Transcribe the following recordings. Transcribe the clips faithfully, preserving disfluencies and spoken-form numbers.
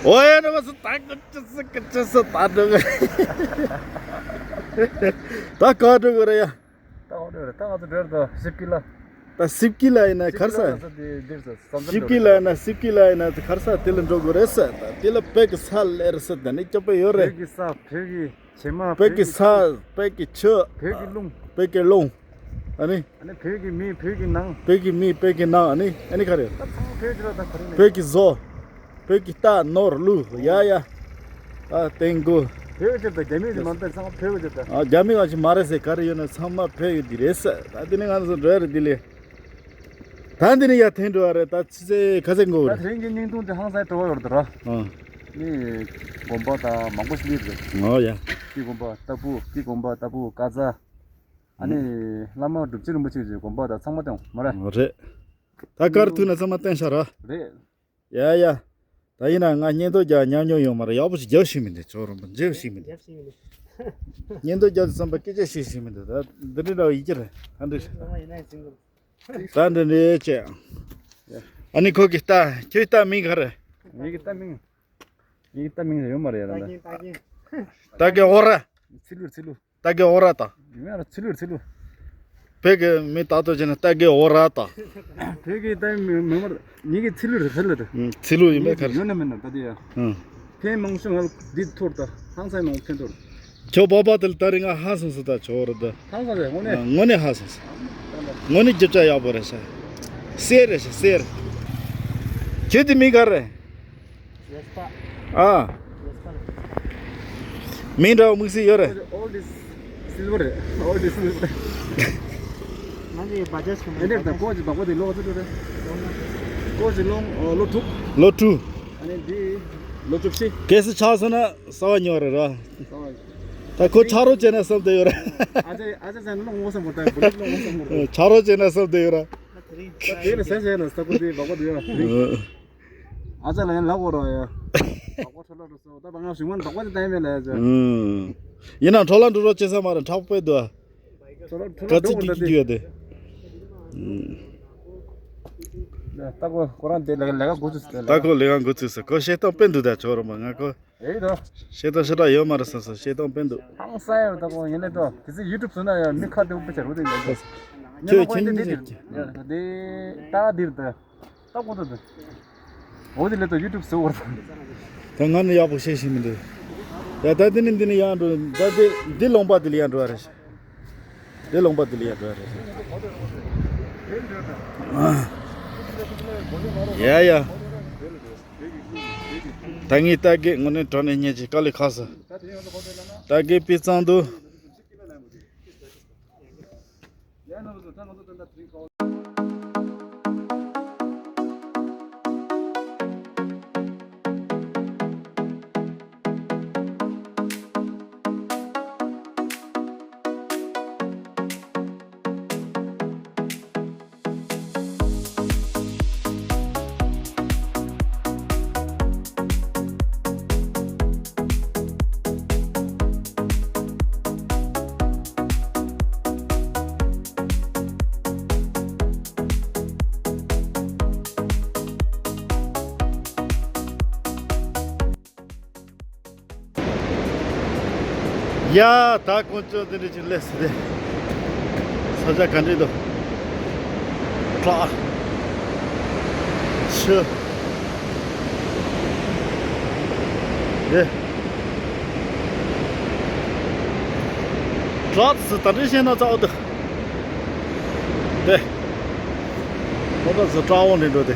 ཨོ་ཡ་ནི་མ་སུ་ད་ག་ཅི་སུ་ག་ཅི་སུ་ད་འགྲོ་གི། ད་ག་འགྲོ་གི་རེད་ཡ། ད་འོ་འགྲོ་རེད། ད་ང་ཚོ་འགྲོ་རེད། ད་སིབ་ཀི་ལ། ད་སིབ་ཀི་ལ་ཡིན་ན་གར་ས། སིབ་ཀི་ལ་ཡིན་ན་སིབ་ཀི་ལ་ཡིན་ན་གར་ས་དེ་ལ་འགྲོ་དགོས་རེད་ས། ད་དེ་ལ་བོད་ཀྱི་ས་ལེར་ས་ད་ནི་སྐྱོ་པོ་ཡོད་རེད། བོད་ཀྱི་ས། བོད་ཀྱི་བྱེ་མ། བོད་ཀྱི་ས། བོད་ཀྱི་ཆུ། བོད་ཀྱི་རླུང་། བོད་ཀྱི་རླུང་། ཨ་ནི། ཨ་ནི་བོད་ཀྱི་མི། བོད་ཀྱི་ནང་། བོད་ཀྱི་མི། བོད་ཀྱི་ནང་། ཨ་ནི། ཨ་ནི་ག་རེ། ད་ཚང་མ་བོད་ཀྱི་ར་ད་ག་རེ་ནས། བོད་ཀྱི་བཟོ། བོད་ཀྱི་རྟ་ནོར་ལུག་ཡ་ཡ། ཨ་ཏེང་གུ། བོད་ཀྱི་ད་རྒྱ་མི་དེ་མ་འདྲ་ཚང་མ་བོད་ཀྱི་ད། ཨ་རྒྱ་མི་ག་ཅི་མ་རེད་ཟེར། ག་རེ་ཡོད་ན་ཚང་མ་བོད་ཀྱི་འདི་རེད་ཟེར། ད་དེ་ནི་ང་ཚོ་འགྲོ་ཡ་རེད་འདི་ལས། ད་འདི་ནི་ཡ་ཐེན་འགྲོ་བ་རེད། ད་ཚི་ཚེ་ཁ་ཚེ་མགོ་རེད། ད་དེ་རིང་གི་བརྙན་ཐུང་དེ་ཧང་སང་འགྲོ་བ་ཡོད་རེད་ད་ར། ཨ་ནི་དགོན་པ་ད་མང་པོ་ཞིག་རེད། ཨོ་ཡ། ཀི་དགོན་པ་ལྟ་བུ། ཀི་དགོན་པ་ལྟ་བུ། ཀ་ཙ། ཨ་ནི་བླ་མ་སྒྲུབ་ཆེན་རིན་པོ་ཆེ་གི་དགོན་པ་དང་ཚང་མ་བསྟན་མ་རེད། རེད། ད་གར་ཐུག་ན་ཚང་མ་བསྟན་ཤག་ར། རེད། ཡ་ཡ། ད་ཡིན་ན་ང་བརྙན་ཐུང་རྒྱག་ཉམས་མྱོང་ཡོད་མ་རེད། ཡག་པོ་ཞིག་རྒྱབ་ཤེས་མི་འདུག་ཅོག་རོང་པོ་མཇལ་ཤེས་མི་འདུག་བརྙན་ཐུང་རྒྱབ་དུས་ཙམ་པ་སྐད་ཆ་བཤད་ཤེས་མི་འདུག་ད་འདི་འདྲ་འདྲ་བ་ཡི་གེ་རེད། ད་འདི་རེད། ད་འདི་འདྲའི་བྱས། ཨ་ནི་ཁོ་གི་རྟ། ཁྱོད་རྟ་མིང་ག་རེད། ངེད་ཀྱི་རྟ་མིང་། ངེད་ཀྱི་རྟ་མིང་ཡོད་མ་རེད་ཡ། ད་ལྟ་རྟ་རྒན་ཨོ་ར། ཚི་ལུ་རེད། ཚི་ལུ། རྟ་རྒན་ཨོ་ར་ད། ཡིན་ན་ར་ཚི་ལུ་རེད། ཚི་ལུ། བོད་ཀྱི་མི་ལྟ་སྟངས་བྱས་ན་རྟ་རྒན་ཨོ་ར་ད། བོད་ཀྱི་རྟ་མི་མི་མར་ངེད་ཀྱི་ཚི་ལུ་རེད། ཚི་ལུ་རེད། ཚི་ལུ་ཡིན་པའི་ཁར། ཡོད་ན་མེད་ན་ད་དེ་ཡ། ཨང་། ཕན་མང་ཤོས་ང་ལ་འདི་ཐོར་ད། ཧང་སང་མང་ཕན་ཐོར། ཁྱོད་བོད་པ་དེ་ལ་ད་རིང་ང་ཧ་སོང་སོང་ད་ཆོག་རེད་ད། ཧང་སང་རེད་དངོས་གནས། ཨ་དངོས་གནས་ཧ་སོང་སོང་། དངོས་གནས་རྒྱབ་ཆ་ཡག་པོ་རེད་ཤག་གསེར་རེད་ཤག་གསེར། ཁྱོད་དེ་མིང་ག་རེད། ཨ། མིང་འདྲ་བོ་དམིགས་བསལ་ཡོད་རེད། All this silver རེད། All this silver རེད། ང་ཚོའི་བ་ཇ་ཆུང་མ་ཨེ་འདྲ་དང་ཀོ་ཅི་བ་ཀོ་དེ་ལོ་ག་ཚོད་འགྲོ་རེད། ཀོ་ཅི་ལོ་ལོ་དྲུག་ལོ་དྲུག་ཨ་ནི་འདི་ལོ་བཅུ་བཞི། གལ་སྲིད་ཆག་སོང་ན་གསར་པ་ཉོ་རེད་ར། ད་ཁོ་ཆག་རོགས་བྱས་ན་བསམ་བསྡད་ཡོད་ར། ཨ་ཅེ་ཨ་ཅེ་ཟེར་ན་ལོ་ངོ་བསམ་གོ་ད་བུ་ལོ་ངོ་བསམ་གོ་ཆག་རོགས་བྱས་ན་བསམ་བསྡད་ཡོད་ར། ད་དེ་ལ་ཟེར་ཟེར་ན་ས་ཁོ་དེ་བ་ཀོ་དེ་ཡ། ཨ་ཅག་ལ་ཡང་ལབ་དགོས་རོགས་ཡ། བག་པ་འཕྲོ་བརླག་འགྲོ་སོང་། ད་བ་ང་ཞུ་མ་བག་པ་དེ་བསྟན་མེད་ལ་ཡ་ཅག་ཨུམ། ཡིན་ནའང་འཕྲོ་བརླག་འགྲོ་རོགས་བྱེད་ས་མ་རེད། མཁྲེགས་པོ་དཔེ་འདུག་འཕྲོ་བརླག་འཕྲོ་ག་བརླག་ཚིག་འགྲོ་གི་གི་གི་ད་ཡོད་དེ། ད་ཁོ་ཁོ་རང་དེ་ལས་ལས་ཀ་འགོ་ཚུགས་ཟེར། ད་ཁོ་ལས་ཀ་འགོ་ཚུགས་ཟེར། ཁོ་བཤད་སྟངས་དཔེ་འདུག་ད་ཆོག་རོགས་མ་ང་ཁོ། ཨེ་ད། བཤད་སྟངས་ཞེ་དྲག་ཡོད་མ་རེད་བསམ་སོང་། བཤད་སྟངས་དཔེ་འདུག་ཧང་སང་ཡ་ད་ཁོ་ཡིན་ལས་ད་དེ་ཚེ་ཡུ་ཊུབ་བཟོ་ན་ཡ་མི་ཁ་བདེ་པོ་དཔེ་ཆ་རུ་དེ་ཡོད་ད། ཁྱོད་ཁྱེད་གཉིས་ཀྱི་དེ་ད་འདིར་ད། ད་གོ་ད་ད། འོ་དེ་ལས་ད་ཡུ་ཊུབ་བཟོ་བར་ད། ད་ང་ནི་ཡག་པོ་ཤེས་ཤེས་མི་འདུག་ཡ་ད་འདི་ནི་འདི་ནི་ཡང་འགྲོ། ད་འདི་འདི་ལུང་པ་འདི་ལ་ཡང་འགྲོ་བ་རེད། འདི་ལུང་པ་འདི་ལ་ཡང་འགྲོ་བ་རེད། ཡ་ཡ། ད་ངའི་རྟ་རྒན་དངོས་གནས་དྲང་གནས་སྙིང་རྗེ། དཀའ་ལས་ཁག་སོང་། རྟ་རྒན་དཔེ་གཙང་འདུག་ཡ། ད་དཀོན་མཆོག་འདི་འདྲ་ཅིག་སླེབས་སོང་སྟེ། ས་ཆ་ག་འདྲ་འདུག་བྲག་ཆུ། ཨེ། བྲག་སུ་ད་འདྲ་བཤད་ན་ཚ་བོ་འདུག་དེ། ཁོ་ད་ཟི་བྲག་འོང་ནས་འགྲོ་དེ།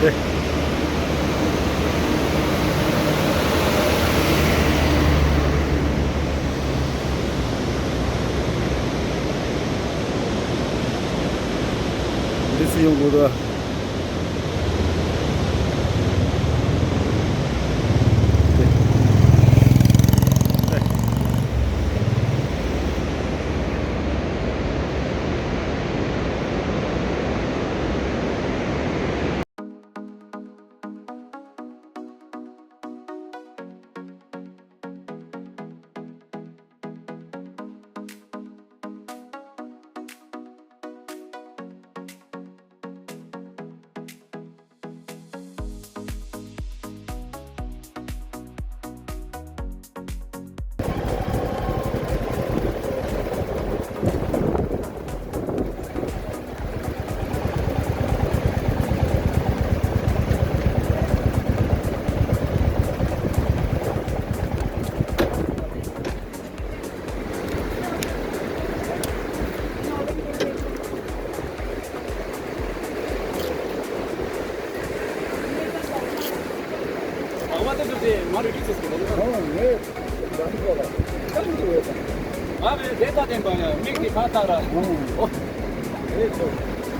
དེ། འདི་སུ་ཡོང་དགོས་ད།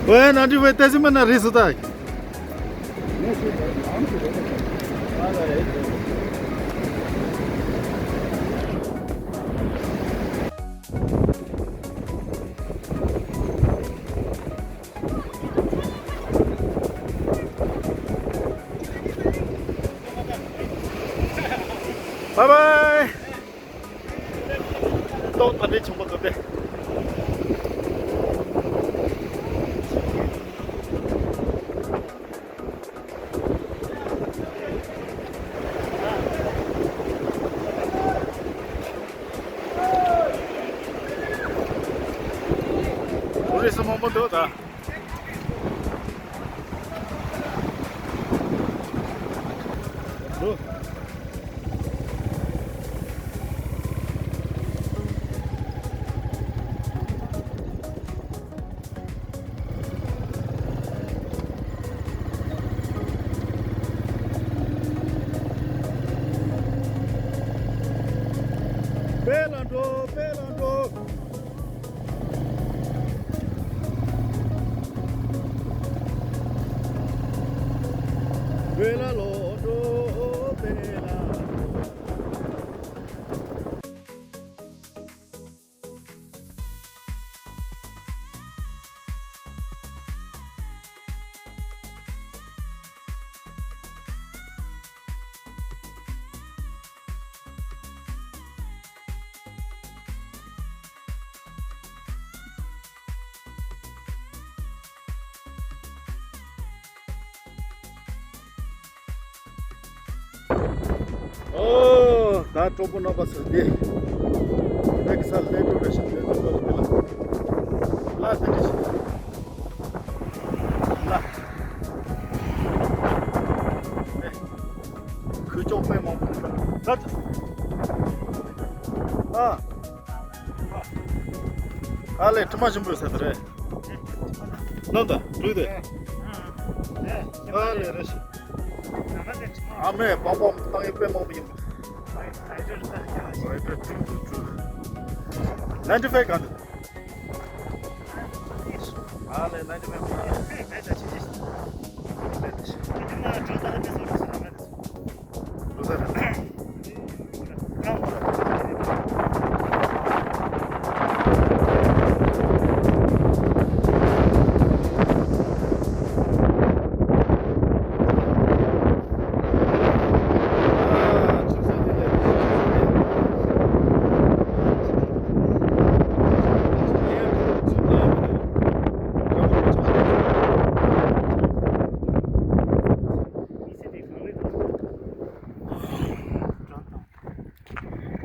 ཝེ་ན་འདི་ཝེ་ཏེ་སི་མ་ན་རི་སུ་ཏ། Bye bye. ཏོག་ད་འདྲའི་ཆུང་པོ་ཚོ་སྟེ། ཨུ་རི་སུ་མང་པོ་འདུག་ད། འགྲོ། དཔལ་ལ་འགྲོ། དཔལ་ལ་འགྲོ། དཔལ་ལ་ལོག་འགྲོ། དཔལ་ལ་འགྲོ། ཨོ། ད་གྲོགས་པོ་རྣམ་པ་ཚོ་འདི། ལེགས་ས་ལས་གྲོགས་རེ་ཞིག་ལས་གྲོགས་རེ་འདི་ལ། ལ་འདི་འདྲ་ཞིག་ལ། ཨེ། ཁུ་ཅོག་དཔེ་མང་པོ་འདུག་ད། ཨ། ཨ་ལས་དྲི་མ་ཞིམ་པོ་ཟ་དེ་རེད། ནང་ད་འགྲིག་དེ། ཨ་ལས་རེ་ཞིག་ཨ་མས་པང་པང་བཏང་ཡིན་དཔེ་མང་པོ་ཡིན། Ninety five ག་འདུག་ཨ་ལས་ninety five།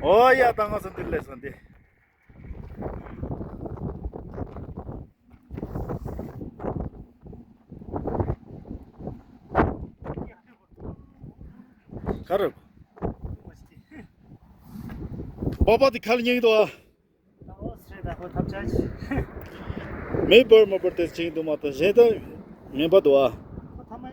ཨོ་ཡ། ད་ང་ཚོ་འདིར་སླེབས་སོང་སྟེ། ག་རེ། པགས་པ་དེ་ཁ་ལ་ཉན་གྱི་འདུག་ཨ། མེ་འབར་མ་འབར་དེ་བྱེད་ཀྱི་འདུག་མ་གཏོགས་གཞན་དག་མེད་པ་འདུག་ཨ། ཁོ་ཐ་མ་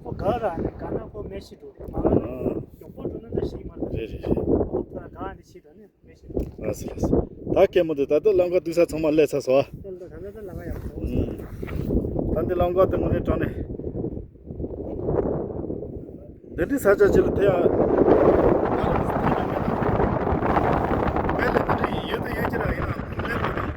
ཁོ་ག་ར་ནི་ག་ན་ཁོ་མེ་ཤི་འགྲོ་རེད་མ་ལ་ནི་མགྱོགས་པོ་འགྲོ་ན་འདྲ་ཞིག་མ་རེད། རེད་རེད་རེད། ཁོ་ཐ་ག་ནི་ཤི་ད་ནི་མེ་ཤི་འགྲོ། ལགས་སོ་ལགས་སོ། ད་སྐད་མོ་དེ་ད་ལྟ་ལམ་ཁ་དུས་ས་ཚང་མ་སླེབས་ཚར་སོང་ཨ། ད་ལྟ་ད་ལྟ་ལམ་ཁ་ཡག་པོ། ད་འདི་ལམ་ཁ་དེ་དངོས་གནས་དྲང་གནས། འདི་འདྲའི་ས་ཆ་ཅིག་ལ་ཐེ་ཡ། དཔེ་ལ་འདི་འདྲའི་ཡོད་དུ་ཡོད་ཀྱི་ར་ཡིན་ན་ལེན་མ་ཐུབ། རེད་ད།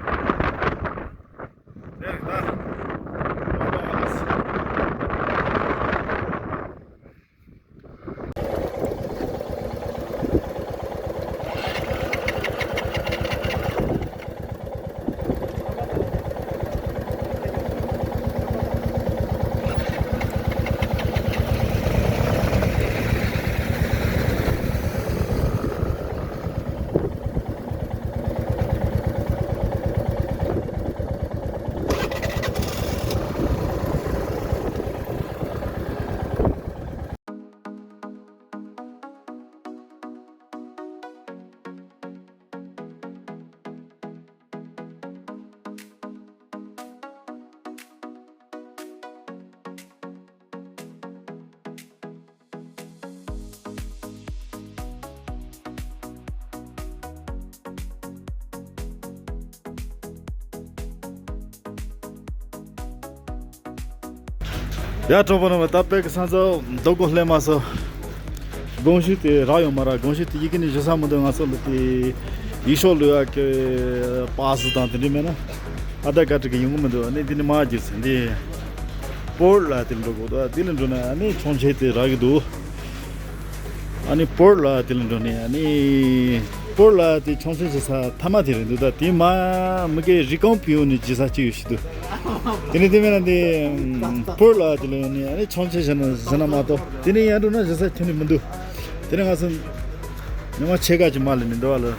ཡ་གྲོགས་པོ་རྣམ་པ། ད་དཔེ་གི་ས་མཚམས་རྡོ་སྒོ་སླེབས་མ་སོང་། དགོང་ཞིག་དེ་རག་ཡོད་མ་ར། དགོང་ཞིག་དེ་ཡི་གེ་ནས་བཞུ་ས་མི་འདུག་ང་ཚོ་ལ་དེ་ཡུལ་ཤོག་ལུས་ཡག་གི་པ་སི་དང་དེ་འདྲ་མེད་ན་ཨ་ད་ག་ཅིག་གི་ཡོང་གི་མི་འདུག་ཨ་ནི་དེ་ནི་མ་རྒྱུ་ཚེ་འདི་པོར་ལ་དེ་འགྲོ་དགོས་འདུག་དེ་ལ་འགྲོ་ན་ཨ་ནི་ཆོག་མཆན་དེ་རག་གི་འདུག་ཨ་ནི་པོར་ལ་དེ་ལ་འགྲོ་ནས་ཨ་ནི་པོར་ལ་དེ་ཆོག་མཆན་བཞུ་ས་མཐའ་མ་དེ་རེད་འདུག་ད་དེ་མ་མི་གའི་རི་ཀོན་པིའུ་ནས་བཞུ་ས་གཅིག་ཡོད་ཤི་འདུག་དེ་ནི་དེ་མེད་ན་དེ་པོར་ལ་དེ་ལ་ནི་ཨ་ནི་ཆོག་མཆན་བཞུ་ན་བཞུ་ན་མ་གཏོགས་དེ་ནི་ཡར་འགྲོ་ན་བཞུ་ས་ཁྱོན་ནས་མི་འདུག་དེ་ནི་ང་ཚོ་ཉི་མ་ཕྱེད་ཀ་ཅིག་མ་ལས་ནས་འདི་བ་ལ་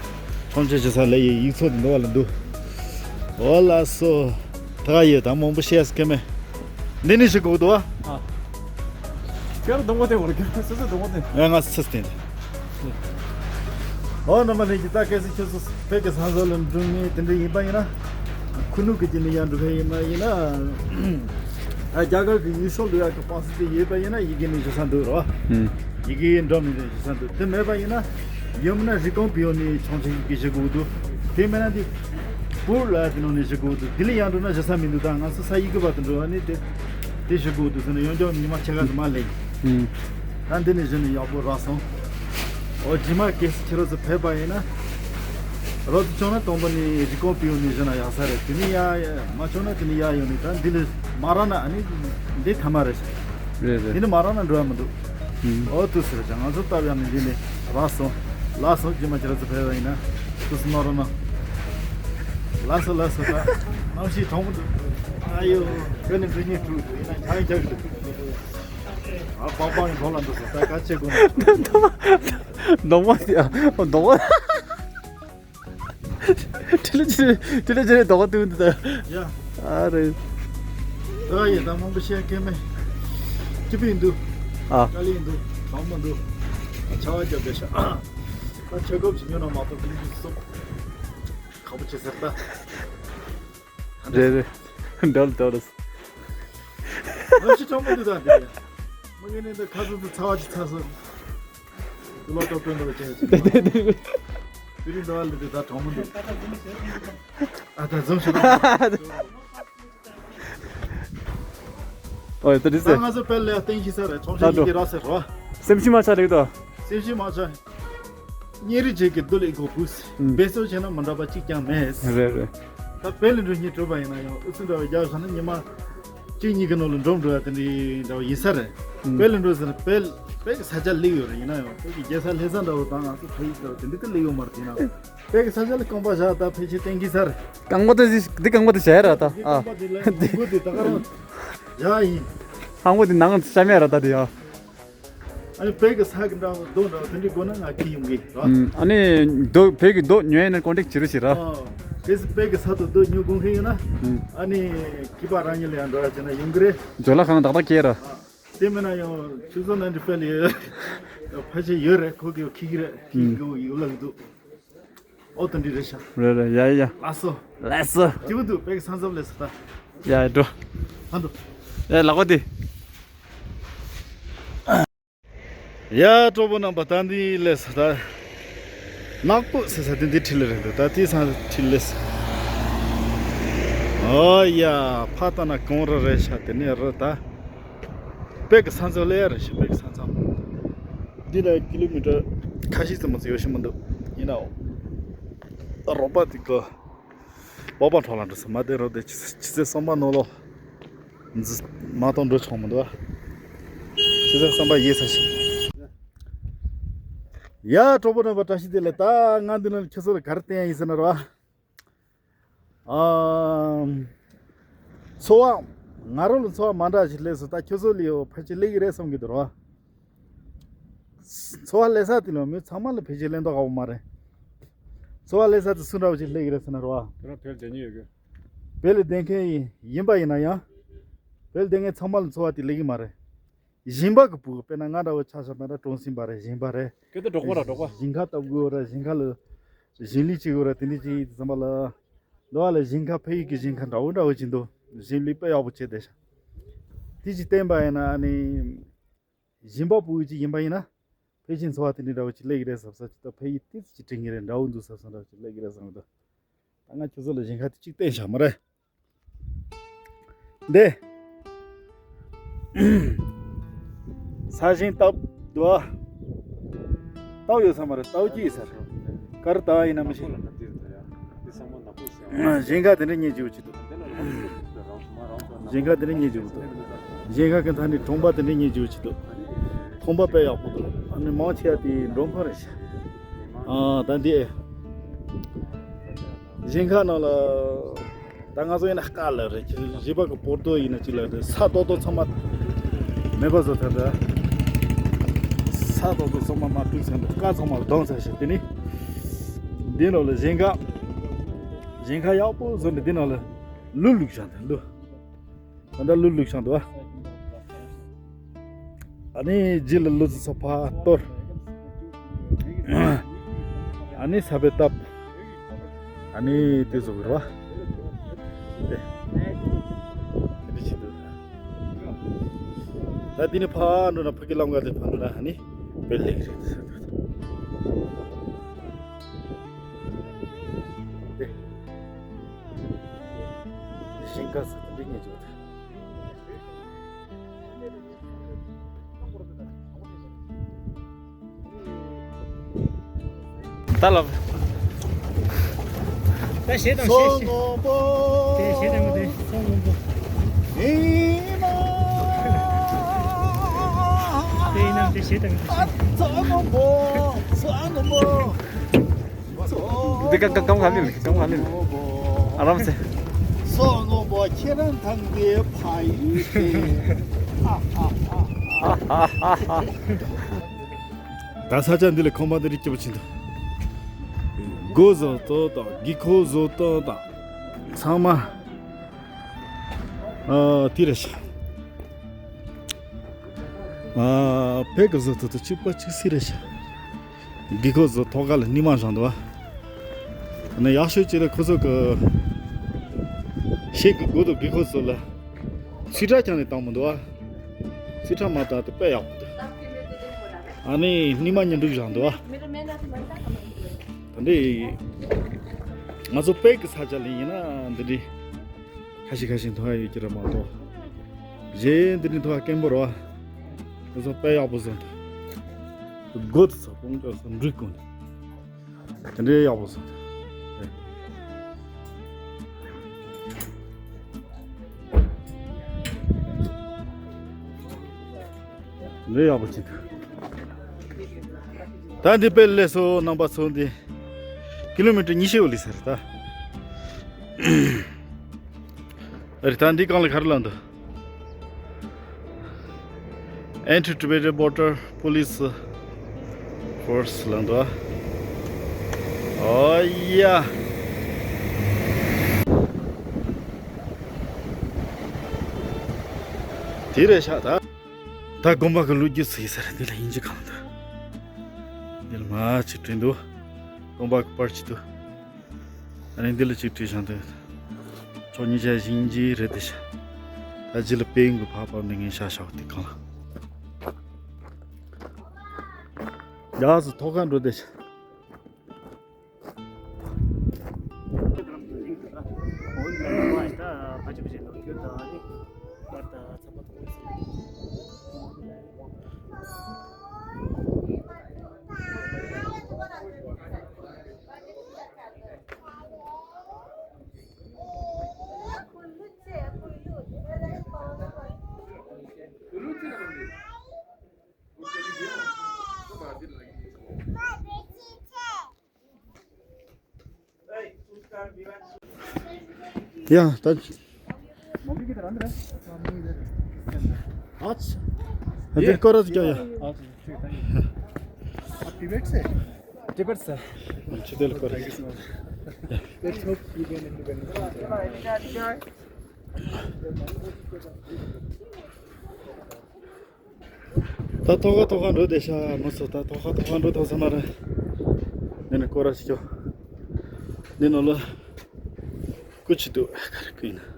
ཆོག་མཆན་བཞུ་ས་ལས་ཡི་ཡིག་ཚོགས་དེ་འདི་བ་ལ་འདུག་འོ་ལགས་སོ། ད་ག་ཡོད་ད་མང་པོ་བཤད་ས་ཁེ་མེད། འདི་ནི་ཞིག་གོ་འདུག་བ། ཨ། ཁྱོད་རང་སྡོང་པོ་དེ་བར་གྱུར་སོ་སོ་སྡོང་པོ་དེ། ཨ་ང་སུ་སྟེང་དེ། ཨོ་རྣམ་པ་ལྷན་རྒྱས། ད་གལ་སྲིད་ཁྱོད་ཚོ་བོད་ཀྱི་ས་མཚམས་ལ་འགྲོ་མཁན་དེ་འདྲ་ཡིན་པ་ཡིན་ན། ཁུ་ནུ་གི་རྒྱུད་ནས་ཡར་འགྲོ་མཁན་ཡིན་པ་ཡིན་ན། ཨ་རྒྱ་གར་གྱི་ཡུལ་ཤོག་ལུས་ཡག་གི་པ་སི་དེ་ཡོད་པ་ཡིན་ན་ཡི་གེ་ནས་བཞུ་ས་འདུག་རོ། ཨུམ། ཡི་གེ་འགྲོ་མི་འདུག་བཞུ་ས་འདུག་དེ་མེད་པ་ཡིན་ན། ཡང་མིན་ན་རི་ཀོན་པིའུ་ནས་ཆོག་མཆན་ཡི་གེ་བཞུ་དགོས་འདུག་དེ་མིན་ན་དེ་པུར་ལ་དེ་ནང་ནས་བཞུ་དགོས་འདུག་དེ་ལས་ཡར་འགྲོ་ན་བཞུ་ས་མི་འདུག་ད་ང་ཚོ་ས་ཡི་གེ་པ་དེ་འགྲོ་བ་ནི་དེ་དེ་བཞུ་དགོས་འདུག་ཟེར་ནས་ཡང་བསྐྱར་ཉི་མ་ཕྱེད་ཀ་དུ་མ་ལེན། ཨུམ། ད་འདི་ནས་བཞུ་ནས་ཡག་པོ་རག་སོང་། འོ་རྗེས་མ་གལ་སྲིད་ཁྱེད་རང་ཚོ་ཕེབས་པ་ཡིན་ན། རོགས་ཚོ་བྱུང་ན་དང་པོ་ནས་རི་ཀོན་པིའུ་ནས་བཞུ་ན་ཡག་ས་རེད། དེ་ནས་ཡར་མ་བྱུང་ན་དེ་ནས་ཡར་ཡོང་ནས་ད་འདི་ལས་མ་རག་ན་ཨ་ནི་འདི་ཐ་མ་རེད། རེད་རེད། དེ་ནི་མ་རག་ན་འགྲོ་ཡ་མི་འདུག་ཨུམ། འོ་དུས་སུ་རེད་ཅང་ང་ཚོ་སྟབས་ཡག་ནས་འདི་ནས་རག་སོང་། ལགས་སོ། རྗེས་མ་ཁྱེད་རང་ཚོ་ཕེབས་པ་ཡིན་ན་དུས་སུ་གནང་རོགས་གནང་། ལགས་སོ་ལགས་སོ། ད་གནམ་གཤིས་གྲང་མོ་འདུག་ཨ་ཡོ། ཁྱོད་ནི་འདི་ཉིད་དྲུག་འདུག་ཡིན་ན་ཆང་རྒྱག་གི་འདུག་ཨ་པང་པང་གི་གྲོགས་ལ་འདུག་སོ། ད་ག་བྱེད་དགོས་ན། ནོ་མ་ཡ་ནོ་མ། ཁྲི་ལ་ཁྲི་ལ་ཁྲི་ལ་རྡོག་བཏོན་འདུག་ད། ཡ། ཨ་རེད། ཨ་ཡེ་ད་མང་པོ་བཤད་མཁན་མེད། སྐྱིད་པོ་ཡིན་འདུག་ཨ། དཀའ་ལས་འདུག་གྲང་མོ་འདུག་ཆར་པ་བརྒྱབ་བསྡད་ཤག་ད་ཆར་འགོག་ཅིག་ཉོ་ན་མ་གཏོགས་ཕུ་ལུ་ཕུ་སོབ་ཁག་པོ་ཆེ་ཟེར་ད། རེད་རེད། འགྲོ་ལ་འགྲོ་ལ། ཨ་ཕྱི་གྲང་མོ་འདུག་ད་འདི། མ་གི་ནས་འདི་ཁ་སང་དུ་ཚ་བ་ཅིག་ཚ་སོང་། དུ་ལོ་ཏོག་ཏོ་འདུག་ཅེས། དེ་རིང་འདི་བ་ལི་དེ་ད་གྲང་མོ་འདུག་ཨ་ད་འཛོམས་ཤོག་ཨོ་དེ་རིང་ད་ཟེར། ང་ཚོ་དཔལ་ལ་སྟེང་ཤི་ས་རེད། ཆོག་ད་ཆོག་ཡི་གེ་རག་ཟེར་རོ། སེམས་ཤི་མ་ཆགས་རེད་དོ། སེམས་ཤི་མ་ཆགས། གཉེན་རིགས་ཅིག་གི་སྡུག་ལས་གོ་བུ། ཨུམ། འབད་བརྩོན་བྱས་ན་མི་འདྲ་བ་གཅིག་ཀྱང་མེད། རེད་རེད། ད་དཔལ་ལ་འགྲོ་སྙིང་བྲོ་བ་ཡིན་ན་ཡང་ཨུ་ཚུགས་འདྲ་བ་རྒྱག་བཞག་ན་ཉི་མ་གཅིག་གཉིས་ཀྱི་ནང་ལ་འགྲོ་འགྲོ་ཡ་དེ་འདྲའི་འདྲ་བ་ཡིན་ས་རེད། ཨུམ། དཔལ་ལ་འགྲོ་ཟེར་ན་དཔལ་དཔལ་གྱི་ས་ཆ་སླེབས་ཡོད་རེད། ཡིན་ན་ཡང་དཔལ་གྱི་རྒྱལ་ས་ལྷ་ས་འདྲ་བོ་དང་ང་ཚོ་ཕ་ཡུལ་འདྲ་བོ་དེ་འདྲ་དེ་སླེབས་ཡོད་མ་རེད། ཡིན་ན་དཔལ་གྱི་ས་ཆ་ལ་རྐང་པ་བཞག་ད་ཕལ་ཆེར་གཏན་འཁེལ་ས་རེད། རྐང་པ་དེ་འདི་རྐང་པ་དེ་བཞག་ཡ་ར་ད། ཨ། རྐང་པ་དེ་ལ་མགོ་དེ་ད་ག་རང་བཞག་ཡིན། ཧང་པོ་དེ་ནང་ཤ་མེད་ར་ད་དེ་ཡ། ཨ་ནི་བོད་ཀྱི་ས་གི་འདྲ་བོ་རྡོ་འདྲ་བོ་དེ་འདྲའི་སྒོ་ན་ང་ཁྱེར་ཡོང་གི་ར། ཨུམ། ཨ་ནི་རྡོ་བོད་ཀྱི་རྡོ་ཉོ་ཡ་ན་ཀོན་ཊེག་བྱེད་རོགས་བྱེད་ར། ཨ། གལ་སྲིད་བོད་ཀྱི་ས་དུ་རྡོ་ཉོ་དགོས་མཁན་ཡོད་ན། ཨུམ། ཨ་ནི་སྐྱིད་པ་རང་ཉིད་ལ་ཡང་འགྲོ་ཡ་བྱས་ན་ཡོང་གི་རེད། ཇོ་ལ་ཁང་ཏག་ཏག་སྐྱེལ་ར། ཨ། དེ་མིན་ན་ཡང་ཆུ་ཚོད་ནང་འདྲི་དཔེ་ལ་ཡོད། ཕལ་ཆེར་ཡོད་རེད། ཁོ་གིས་ཁྱེར་གི་རེད། ཁྱེར་གི་ཡོད་ལབ་གི་འདུག་ཨོ་དེ་འདྲ་རེད་ཤག་རེད་རེད། ཡ་ཡ། ལགས་སོ། ལགས་སོ། སྐྱིད་པོ་འདུག་བོད་ཀྱི་ས་མཚམས་ལ་སོང་ད། ཡ་ཡ་འགྲོ། ཧ་འདུག་ཡ་ལག་པ་དེ། ཡ་གྲོགས་པོ་རྣམ་པ་ད་འདི་ལས་ད། ནག་པོ་ཟེར་ས་དེ་འདི་ཁྲིད་ལེ་རེད་འདུག་ད་དེ་སང་ཁྲིད་ལེ་ཟེར། ཨོ་ཡ་ཕ་ད་ན་གང་ར་རེད་ཤག་དེ་ནས་ར་ད། བོད་ཀྱི་ས་མཚམས་ལས་ཡ་རེད་ཤག་བོད་ཀྱི་ས་མཚམས། འདི་ལ་ཀི་ལོ་མི་ཊར་ཁ་ཤས་ཙམ་མ་ཚད་ཡོད་ཤག་མི་འདུག་ཡིན་ནའང་། རོགས་པ་དེ་ག་སྤོབས་པ་འཕྲོག་ལ་འགྲོ་ས་མ་བསྡད་རོགས་དེ་ཆུ་ཚོད་ཆུ་ཚོད་གསུམ་པ་ནང་ལོགས། མ་གཏོང་འགྲོ་ཆོག་མི་འདུག་ཨ། ཆུ་ཚོད་གསུམ་པ་ཡིན་ས་ཞིག་ཡ་གྲོགས་པོ་རྣམ་པ་བཀྲ་ཤིས་བདེ་ལེགས། ད་ང་འདི་ནང་ཁྱོད་ཚོ་ལ་ག་རེ་བསྟན་ཡ་ཡིན་ཟེར་ན་ར། ཨམ། འཚོ་བ། ང་རང་ལ་འཚོ་བ་མ་འདྲ་ཞིག་སླེབས་སོང་། ད་ཁྱོད་ཚོ་ལ་ཡང་ཕལ་ཆེར་སླེབས་ཀྱི་རེད་བསམ་གྱི་འདུག་ར། འཚོ་བ་སླེབས་ས་དེ་ལ་མི་ཚང་མ་ལ་ཕལ་ཆེར་སླེབས་མདོག་ཁ་པོ་མ་རེད། འཚོ་བ་སླེབས་ས་དེ་སུ་འདྲ་བོ་ཞིག་སླེབས་ཀྱི་རེད་ཟེར་ན་ར། ཁྱོད་རང་བོད་ལ་བསྡད་མཁན་ཡོད་གི་བོད་ལ་བསྡད་མཁན་ཡིན་པ་ཡིན་ན་ཡང་། བོད་ལ་བསྡད་མཁན་ཚང་མ་ལ་འཚོ་བ་དེ་སླེབས་ཀྱི་མ་རེད། ཞིང་པ་གི་བུ་དཔེར་ན་ང་འདྲ་བོ་ཆ་བཞག་པ་ན་གྲོང་གསེབ་པ་རེད། ཞིང་པ་རེད། སྐད་དེ་འབྲོག་པ་ར་འབྲོག་པ། ཞིང་ཁ་བཏབ་དགོས་ར། ཞིང་ཁ་ལ་ཞིང་ལས་བྱེད་དགོས་ར། དེ་འདྲ་བྱེད་ཙམ་པ་ལ་འདི་བ་ལ་ཞིང་ཁ་ཕ་ཡུལ་གྱི་ཞིང་ཁ་འདྲ་བོ་འདྲ་བོ་ཅིག་འདུག་ཞིང་ལས་དཔེ་ཡག་པོ་བྱས་བསྡད་ཤག་དེ་ཅིག་བསྟན་པ་ཡིན་ན་ཨ་ནི་ཞིང་པ་བུ་ཅིག་ཡིན་པ་ཡིན་ན་ཕལ་ཆེར་འཚོ་བ་དེ་འདྲ་འདྲ་བོ་ཅིག་སླེབས་ཀྱི་རེད་བསམ་ས་ཅིག་ད་ཕ་ཡུལ་ཏོག་ཙམ་ཅིག་དྲན་གྱི་རེད། འདྲ་བོ་འདུག་བསམ་ས་འདྲ་བོ་ཅིག་སླེབས་ཀྱི་རེད་བསམ་གྱི་འདུག་ད་ང་ཁྱོད་ཚོ་ལ་ཞིང་ཁ་དེ་གཅིག་བསྟན་བཞག་མ་རེད། འདི། ས་ཞིང་བཏབ་འདུག་ཨ། བཏབ་ཡོད་ས་མ་རེད། བཏབ་ཀྱི་ཡོད་ས་རེད། ག་རེ་བཏབ་ཡིན་ན་མི་ཤེས། ཞིང་ཁ་དེ་འདྲ་རྙེད་རྒྱུ་ཅིག་འདུག་ཞིང་ཁ་དེ་འདྲ་རྙེད་རྒྱུ་འདུག་ཞིང་ཁ་གི་མཐའ་ནས་གྲོང་པ་དེ་འདྲ་རྙེད་རྒྱུ་ཅིག་འདུག་ཁང་པ་དཔེ་ཡག་པོ་འདུག་ཨ་ནི་མང་ཆེ་བ་དེ་མགྲོན་ཁང་རེད་ཤག་ཨ་ད་འདི་ཞིང་ཁ་ནང་ལ། ད་ང་ཚོ་ཡིན་ན་དཀའ་ལས་རེད། ཁྱེད་རིག་པ་གི་པོར་ཏོ་ཡིན་ན་ཅི་ལ་རེད། ས་ཏོག་ཏོག་ཚང་མ་མེད་པ་བཟོ་ཐལ་འདྲ། ས་ཏོག་ཏོག་ཚང་མ་མ་བཏུགས་ཚར་འདུག་རྐ་ཚང་མ་བརྡུངས་ཚར་ཤག་དེ་ནི་འདི་ནང་ལ་ཞིང་ཁ། ཞིང་ཁ་ཡག་པོ་བཟོས་ནས་འདི་ནང་ལ་ལུད་བླུགས་བཞག་འདུག་ལུད། ད་ལྟ་ལུད་བླུགས་བཞག་འདུག་ཨ། ཨ་ནི་རྗེས་ལ་ལུད་ཚོ་ཕར་གཏོར། ཨ་ནི་ས་དཔེ་བཏབ། ཨ་ནི་དེ་བཟོ་དགོས་རེད་བ། དེ། དེ་འདྲ་བྱེད་འདུག་ད་འདི་ནས་ཕར་འགྲོ་ན་ཕ་གི་ལམ་ཁ་དེ་ཕར་འགྲོ་ན་ཨ་ནི་དཔེ་ལེགས་རེད། དེ། ཞིང་ཁ་ཟེར་དེ་འདྲ་ཉེ་འཇོག་དེ། ད་ལབ། ད་ཞེ་དང་ཞེ་ཞེ། དེ་ཞེ་དང་དེ་སོང་ངོ་པོ། ཨེ་མ། དེ་ཡིན་ན་དེ་ཞེ་དང་དེ་ཞེ། ཨ་ཚ་ངོ་པོ། ཚ་ངོ་པོ། འདི་ཀ་ཀ་ཀམ་ག་ལེ་ལེ་ཀམ་ག་ལེ་ལེ། ཨ་རམ་སེ། སོ་ངོ་པོ་ཁྱེད་རང་ཐང་གི་ཕ་ཡུལ་ཏེ། ཨ་ཨ་ཨ་ཨ། ད་ས་ཆ་འདི་ལ་ཁང་པ་འདི་རིགས་སྐྱིད་པོ་ཕྱིན་འདུག་སྒོ་བཟོ་སྟངས་དང་དཀྱིལ་འཁོར་བཟོ་སྟངས་དང་ཚང་མ། ཨ་དེ་རེད་ཤག་ཨ་བོད་ཀྱི་བཟོ་སྟངས་དང་གཅིག་པ་གཅིག་སེ་རེད་ཤག་དཀྱིལ་འཁོར་བཟོ་ཐོག་ཁ་ལ་སྣེ་མ་བཞག་འདུག་བ། ཨ་ནི་ཡག་ཤོས་ཅིག་ལ་ཁོ་ཚོ་གི་ཤེལ་གྱི་སྒོ་དང་དཀྱིལ་འཁོར་བཟོ་ལ་ཚིག་ཁྲ་རྐྱང་ནས་བཏང་མི་འདུག་བ། ཚིག་ཁྲ་མ་བཏང་དེ་དཔེ་ཡག་པོ་འདུག་ཨ་ནི་སྣེ་མ་གཉིས་འདུག་བཞག་འདུག་བ། ད་འདི་ང་ཚོ་བོད་ཀྱི་ས་ཆ་ལ་ཡིན་ན་འདི་འདྲའི་ཁ་ཤས་ཁ་ཤས་མཐོང་ཡ་ཡོད་ཀྱི་རེད་མ་གཏོགས། གཞན་འདི་འདྲའི་མཐོང་ཡ་དཀོན་པོ་རེད་བ། ང་ཚོ་དཔེ་ཡག་པོ་བཟོས་འདུག་སྒོ་དེ་ཚོ་དཔུང་ཀྱག་སོགས་འགྲིག་གོ་ནས། དེ་འདྲའི་ཡག་པོ་བཟོས་འདུག་འདི་ཡག་པོ་བྱེད་ཐུབ། ད་འདི་དཔེ་ལས་སོ་རྣམ་པ་ཚོ། འདི་ཀི་ལོ་མི་ཊར་ཉི་ཤུ་འོ་ལི་ས་རེད་ད། རེད་ད། འདི་གང་ལ་ག་རེ་ལབ་འདུག Anti-Tibetan Border Police Force ལབ་འདུག་ཨོ་ཡ། དེ་རེད་ཤག་ད། ད་དགོན་པ་གི་ལོ་རྒྱུས་ཟེར་ས་རེད། འདི་ལ་དབྱིན་ཇི་གང་འདུག་འདི་ལ་མ་ཅིག་བྲིས་འདུག་དགོན་པ་གི་པར་ཅིག་འདུག་ཨ་ནི་འདི་ལ་ཅིག་བྲིས་བཞག་འདུག་ཕྱོགས་གཉིས་ཆ་དབྱིན་ཇི་རེད་དེ་ཤག་ད་ཅི་ལ་པེ་ཡིན་གི་ཕ་པ་འདི་ངས་ཤ་ཤ་བ་དེ་གང་ལ། ཡག་སུ་ཐོག་ཁ་འགྲོ་དེ་ཤག་ཡ་ད། ཨ་ཙི། ཨ་དེ་སྐོར་ར་ཟིག་ཡ། ཨ་ཙི། ཨ་ཏི་བེཊ་སེ། ཏི་བེཊ་སེ། ཅི་དེ་ལ་སྐོར་ར་ཟིག་ད་ཐོག་ཁ་ཐོག་ཁ་འགྲོ་བསྡད་ཤག་མི་ཚོ། ད་ཐོག་ཁ་ཐོག་ཁ་འགྲོ་ཐུབ་ས་མ་རེད། འདི་ནས་སྐོར་ར་ཞིག་ཤོག་འདི་ནང་ལ་སྐུ་ཅིག་འདུག་ག་རེ་སྐུ་ཡིན་ན།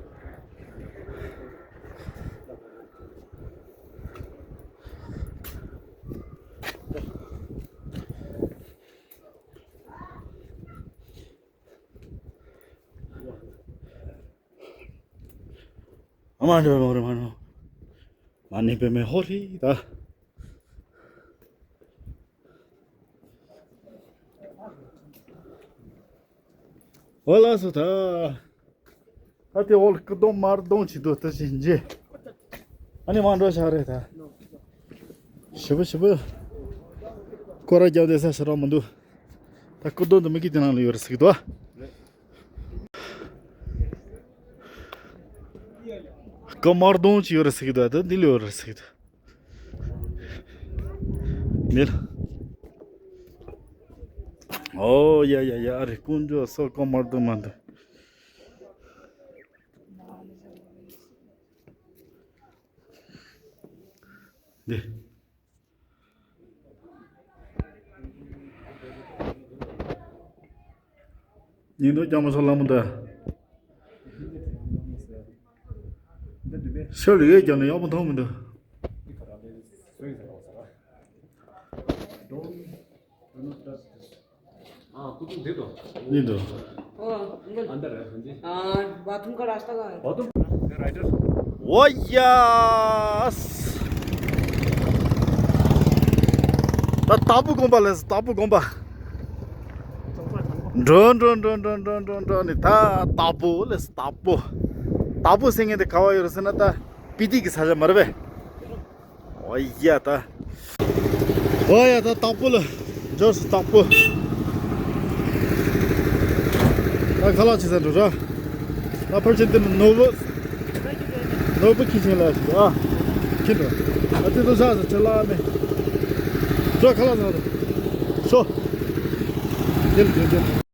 ཨ་མ་འདྲ་བ་རེད་མ་ནོ། མ་ནི་པེ་མེ་ཧོ་རི་ད། ཨོ་ལགས་སོ་ད། ད་དེ་འོག་ལ་སྐུ་གདུང་དམར་གདུང་བྱེད་དུ་ལྟ་བཞིན་རྗེ། ཨ་ནི་མ་འགྲོ་ཤག་རེད་ད། ཞི་བུ་ཞི་བུ། སྐོར་ར་རྒྱབ་བསྡད་ས་ཞེ་དྲག་མི་འདུག་ད་སྐུ་གདུང་དུ་མི་གི་དེ་ནང་ལ་ཡོད་རེད་ཟེར་གི་འདུག་སྐུ་དམར་གདུང་ཅིག་ཡོད་རེད་ཟེར་གི་འདུག་ད་འདི་ལ་ཡོད་རེད་ཟེར་གི་འདུག་འདི་ལ། ཨོ་ཡ་ཡ་ཡ། ཨ་རེ་དཀོན་མཆོག་གསུམ། སྐུ་དམར་གདུང་མ་འདུག་འདི། ཉིན་དུ་རྒྱ་མ་ཚོ་ལ་མོ་འདི། ཤོ་ལི་ཡོད་ཀྱང་ནི་ཡག་པོ་མཐོང་མི་འདུག་ཨ་ཁུ་ཚུར་འདི་དོ། འདི་དོ། ཨོ། འདི་ཨ་འདི་རེད་ཧན་ཅི། ཨ། བ་ཐུང་ག་ར་སྟ་ག་བ་ཐུང་ག་ར་སྟ་ག་ཨོ་ཡ། ད་དྭགས་པོ་དགོན་པ་ལས། དྭགས་པོ་དགོན་པ། འགྲོ་འགྲོ་འགྲོ་འགྲོ་འགྲོ་འགྲོ་འགྲོ་ནི་ད་དྭགས་པོ་ལས། དྭགས་པོ། དྭགས་པོ་ཟེར་མཁན་དེ་ག་བ་ཡོད་རེད་ཟེར་ན་ད་སྤི་ཏི་གི་ས་ཆ་མ་རེད་པས། ཨོ་ཡ་ད། ཨོ་ཡ་ད་དྭགས་པོ་ལ་འབྱོར་སོང་། དྭགས་པོ། ད་ཁ་ལག་བྱེད་ས་འགྲོ་ར། ད་ཕར་ཕྱིན་དེ་ནོར་བུ། ནོར་བུ་ཁྱི་ཆེན་ལ་ཞིག་ཨ། ཁྱི་འགྲོ། ད་དེ་ཚོ་ཟ་ཟ་ཁྲི་ལ་མེ། འགྲོ་ཁ་ལག་ཟ་ར། ཤོ། འགྱེལ་འགྱེལ་འགྱེལ།